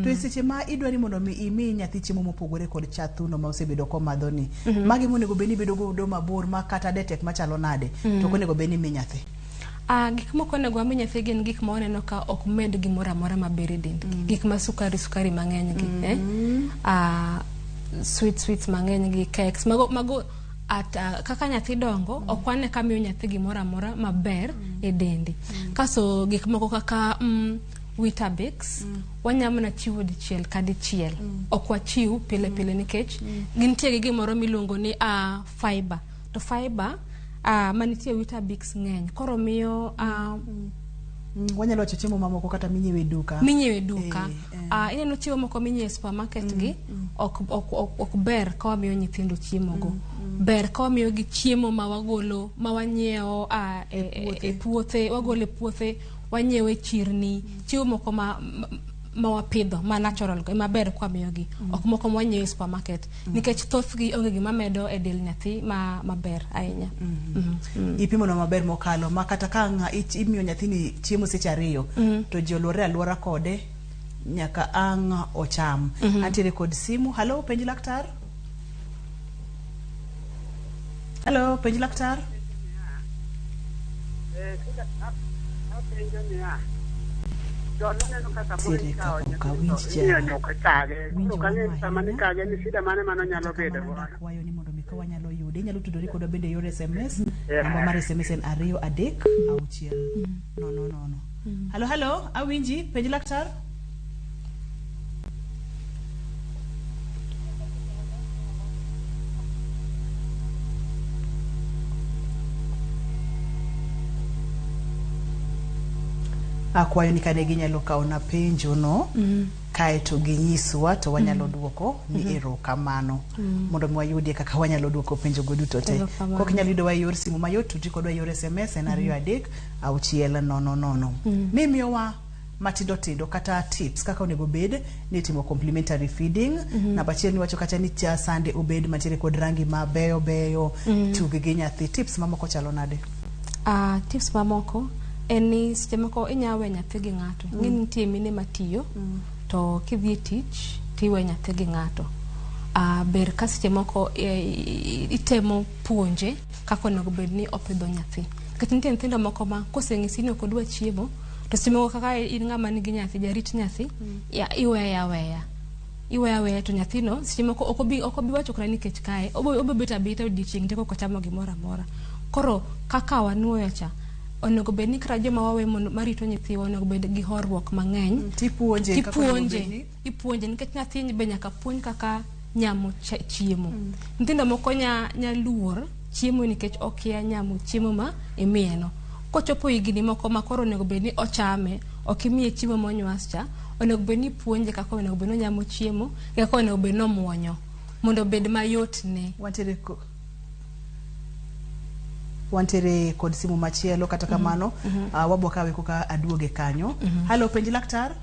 To seche ma idwa ni mondo mi imi nyathi chiemo mopogore kod cha thuno ma osebedo komadho ni, magi monego bed ni bedo godo mabor ma kata detek machalo nade to ok onego bed ni imi nyathi. Gik moko onego wami nyathi gin gik ma waneno ka ok med gimoro amora maber e dendgi. Gik ma sukari mang'eny gi, sweets mang'eny gi, cakes mago kaka nyathi dongo ok wane ka miyo nyathi gimoro amora maber e dende. Kaso gik moko kaka Weetabix wanyalo mana chiwo dichiel ka dichiel. Ok wachiw pile pile nikech gintie gi gimoro miluongo ni fiber. To fiber manitie Weetabix ng'eny. Koro miyo wanyalo wacho chiemo mamoko kata minyiewe duka. Minyiewe duka. Ineno chiemo moko minyiewe supermarket gi ok ber ka wamiyo nyithindo chiemo go. Ber ka wamiyo gi chiemo ma wagolo, ma wanyiewo e puothe, wagolo e puothe, wanyiewe chirni, chiemo moko ma wapidho ma natural go ema ber kwa miyogi ok moko mwanyiewo e supermarket nikech thothgi onge gima medo e del nyathi ma maber ahinya. Ipimono maber mokalo ma kata ka imiyo nyathini chiemo seche 2 to ji oluore aluora kode nyaka ang' ocham. Antiere kod simu. Halo, penj laktar. Halo, penj laktar. Tiere kapok awinj Akwayo ni mondo mi ka wanyalo yude inyalo tudori kodwa bende e yor SMS. Namba mar SMS en 2 3 6 0 0 0. Halo, halo, awinji, penj laktar. Akwayo ni kane ginyalo kawona penjo no kaeto ginyiswa to wanyalo duoko ni erokamano mondo mi wayudie kaka wanyalo duoko penjo go duto te. Erokamano. Kok inyalo yudowa e yor simu mayot, tudri kodwa e yor SMS en 2 3 6 0 0. Nimiyowa matindo tindo kata tips kaka onego bed ni itimo complementary feeding. Namba achiel niwacho kacha ni cha sande obed mantiere kod rangi mabeyo beyo, tug gi nyathi. Tips mamoko chalo nade? Tips mamoko en ni seche moko inya we nyathi gi ng'ato. Ing'e ni nitie mine matiyo to kidhi e tich tiwe nyathi gi ng'ato. Ber ka seche moko itemo puonje kaka onego bed ni opidho nyathi. Nikech nitie nyithindo moko ma koseng'isi ni ok odwa chiemo to seche moko kaka in ng'ama nigi nyathi, jarit nyathi, iweye aweya. Iweyo aweya to nyathino seche moko ok obi wacho kata ni kech kaye, obo bet abeta odiochieng' te kok ochamo gimoro amora. Koro kaka wanuoyo cha, onego bed ni kata joma wawe mondo marito nyithiwa onego bed gi horuok mang'eny. Tipuonje kaka onego bed ni. Ipuonje nikech nyathi be nyaka puonj kaka nyamo chiemo. Nyithindo moko nya luor chiemo nikech okia nyamo chiemo ma imiyeno. Kochopo higni moko ma koro onego bed ni ochame, ok imiye chiemo monywas cha, onego bed ni ipuonje kaka onego bed ni onyamo chiemo, gi kaka onego bed ni omuonyo, mondo obed mayot ne. Wantiere kod simu machielo kata kamano, wabo kawe koka aduoge kanyo. Halo, penj laktar.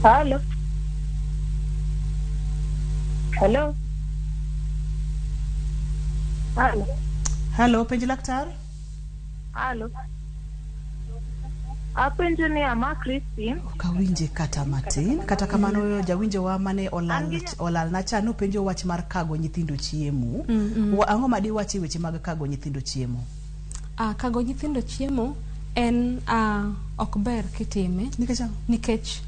Halo. Halo. Halo. Halo, penj laktar. Halo. Apenjo ni ama Christine. Ok awinje kata matin. Kata kamano jawinjo wa mane olal na cha nopenjo wach mar kago nyithindo chiemo. Ang'o ma diwachi weche mag kago nyithindo chiemo? Kago nyithindo chiemo en ok ber kitime. Nikech ang'o? Nikech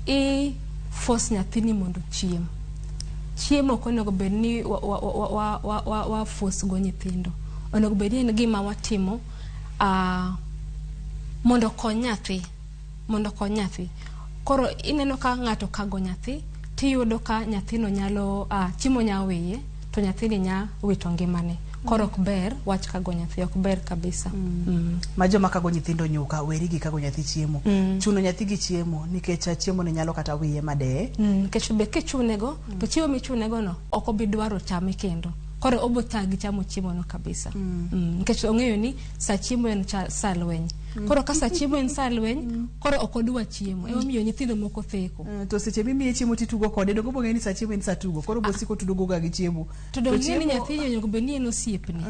i force nyathini mondo ochiem. Chiemo ok onego bed ni wa force go nyithindo. Onego bed ni en gima watimo mondo okony nyathi, mondo okony nyathi. Koro ineno ka ng'ato kago nyathi, tiyudo ka nyathino nyalo chiemo nya wiye, to nyathini nya wito ngimane. Koro ok ber wach kago nyathi, ok ber kabisa. Ma joma kago nyithindo nyuka, weri gi kago nyathi chiemo. Chuno nyathi gi chiemo nikech chiemo ni nyalo kata wiye madeye. Nikech be kichunego, to chiemo michunego no ok obi dwaro chame kendo. Koro obo thagi chamo chiemo no kabisa. Nikech ong'eyo ni sa chiemo en sa lweny. Koro ka sa chiemo en sa lweny, koro ok odwa chiemo. Emomiyo nyithindo moko theko. To seche mimiye chiemo titugo kode, donge obong'eyo ni sa chiemo en sa tugo. Koro obosiko tugo ga gi chiemo. To dong' ng'e ni nyathi onego bed ni en osiepni.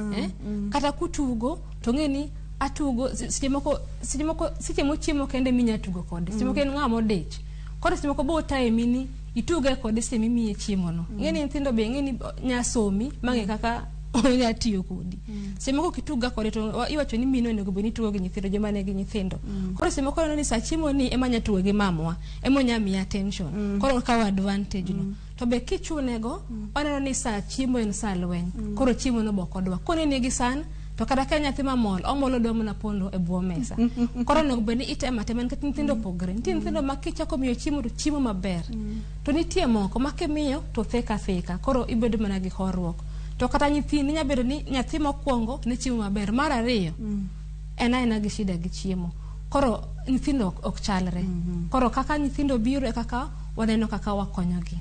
Kata kutugo, to ng'e ni atugo, seche moko seche mochiemo kende minya tugo kode. Seche moko en ng'ama odich. Koro seche moko bo time ni ituge kode seche mimiye chiemo no. Ng'e ni nyithindo be ng'e ni nyasomi mang'e kaka onya tiyo kodi. Seche moko kituga kode to iwacho ni mine onego bed ni tugo gi nyithindo, joma nigi nyithindo. Koro seche moko ineno ni sa chiemo ni ema nya tugo gi mamwa, ema onya miya attention. Koro okawo advantage no. To be kichunego, oneno ni sa chiemo en sa lweny. Koro chiemo no be ok odwa. Konene gi san, to kata ka nyathi mamol, omolo odwa mana pondo e bwo mesa. Koro onego bed ni itemo atema nikech nyithindo opogore. Nitie nyithindo ma kichako miyo chiemo to chiemo maber. To nitie moko ma kimiyo to theka theka. Koro ibedo mana gi horuok. To kata nyithindi nyalo bedo ni nyathi mokwongo ne chiemo maber, mar ariyo en aena gi shida gi chiemo. Koro nyithindo ok chalre. Koro kaka nyithindo biro e kaka waneno kaka wakonyogi.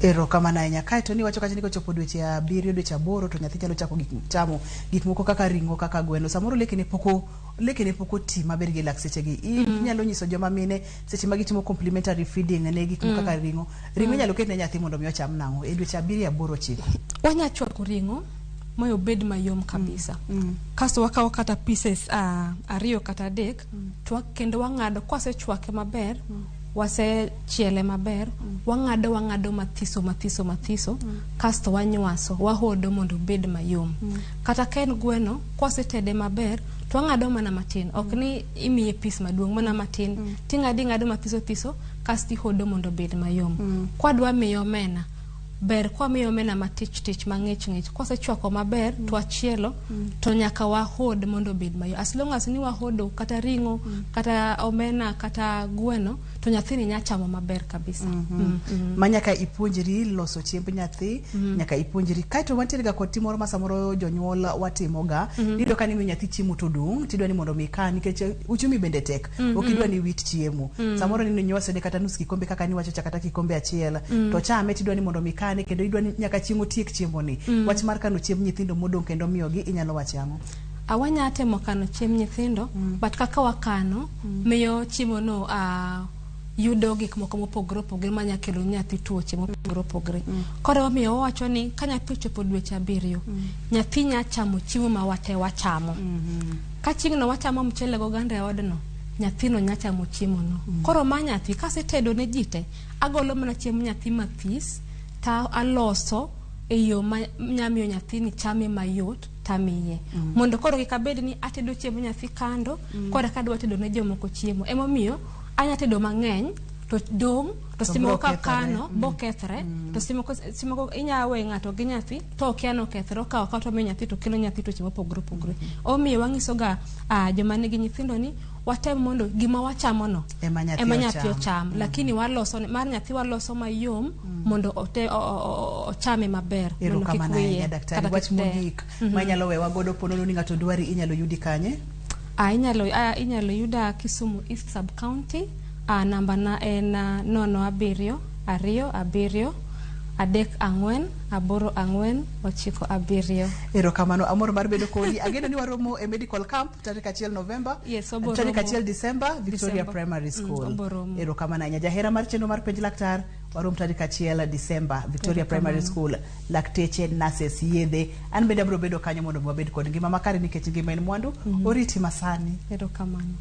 Erokamano ahinya. Kaeto niwacho kacha ni kochopo dweche 7, dweche 8 to nyathi nyalo chako gik chamo gik moko kaka ring'o, kaka gweno. Samoro lekene pok oti maber gi lak sechegi. Inyalo nyiso joma mine seche ma gitimo complementary feeding ne gik moko kaka ring'o. Ring'o inyalo ket ne nyathi mondo mi ocham nang'o e dweche 7, 8, 9. Wanya chwako ring'o ma obed mayom kabisa. Kasto wakawo kata pieces 2 kata 3 to kendo wang'ado. Kwasechwake maber, wasechiele maber, wang'ado mathiso mathiso mathiso, kasto wanywaso, wahodo mondo obed mayom. Kata ka en gweno, kwasetede maber to wang'ado mana matin, ok ni imiye piece maduong', mana matin. Ting'ado mathiso thiso, kasto ihodo mondo obed mayom. Kwadwa miyo omena, ber kwamiyo omena matich tich mang'ich ng'ich. Kwasechwako maber to wachielo, to nyaka wahod mondo obed mayom. As long as ni wahodo kata ring'o, kata omena, kata gweno, to nyathini nya chamo maber kabisa. Ma nyaka ipuonjri loso chiemb nyathi, nyaka ipuonjri. Kaeto wantiere ga kod tim moro ma samoro jonyuol watimoga. Iyudo ka nimiyo nyathi chiemo to dong', tidwa ni mondo mi ikan nikech uchumi bende tek. Ok idwa ni wit chiemo. Samoro ni nywasone kata nus kikombe kaka niwacho cha, kata kikombe achiel. To chame tidwa ni mondo mi ikane, kendo idwa ni nyaka chieng' otiek chiemo ni. Wach mar kano chiemb nyithindo modong' kendo miyogi, inyalo wacho ang'o? Awanya temo kano chiemb nyithindo, but kaka wakano miyo chiemo no yudo gik moko mopogore opogore manya kelo nyathi tuoche mopogore opogore. Koro omiyo wawacho ni ka nyathi ochopo dweche 7, nyathi nya chamo chiemo ma wate wachamo. Ka chieng'no wachamo mchele goganda e odno, nyathino nya chamo chiemo no. Koro ma nyathi kasetedo ne ji te, agolo mana chiemb nyathi mathis ta aloso e yo ma nyamiyo nyathini chame mayot tamiye. Mondo koro kik abed ni atedo chiemb nyathi kando, koro kadwa tedo ne jomoko chiemo. Emomiyo anya tedo mang'eny to dong' to To seche moko bro ka kethore. kano bokethre, to seche moko inya we ng'ato gi nyathi to okia nokethre, okawo akawa to omiyo nyathi to kelo nyathi tuoche mopogore opogore. Omiyo wanyiso ga joma nigi nyithindo ni watem mondo gima wachamo no ema nyathi ema nyathi ocham. ocham, lakini waloso mar nyathi waloso mayom mondo ochame maber mondo kik Erokamano wiye ahinya daktari. kata Wach kik deye. mogik ma inyalo wewa godo ponono ni ng'ato dwari inyalo yudi kanye? Inyalo yuda Kisumu East Sub County. Namba na en 0 7 2 7 3 4 8 4 9 7. Erokamano, amor mar bedo kodi. Ageno ni waromo e medical camp tarik 1 November. Yes, oboro tarik romo. 1 December, Victoria December. Primary School. Oboro romo. Erokamano ahinya. Jahera mar chenro mar Penj Laktar, warom tarik 1 December, Victoria Primary School. Lakteche, nurses, yedhe. An bende abiro bedo kanyo mondo wabed kod ngima makare nikech ngima en mwandu. Oriti masani. Erokamano.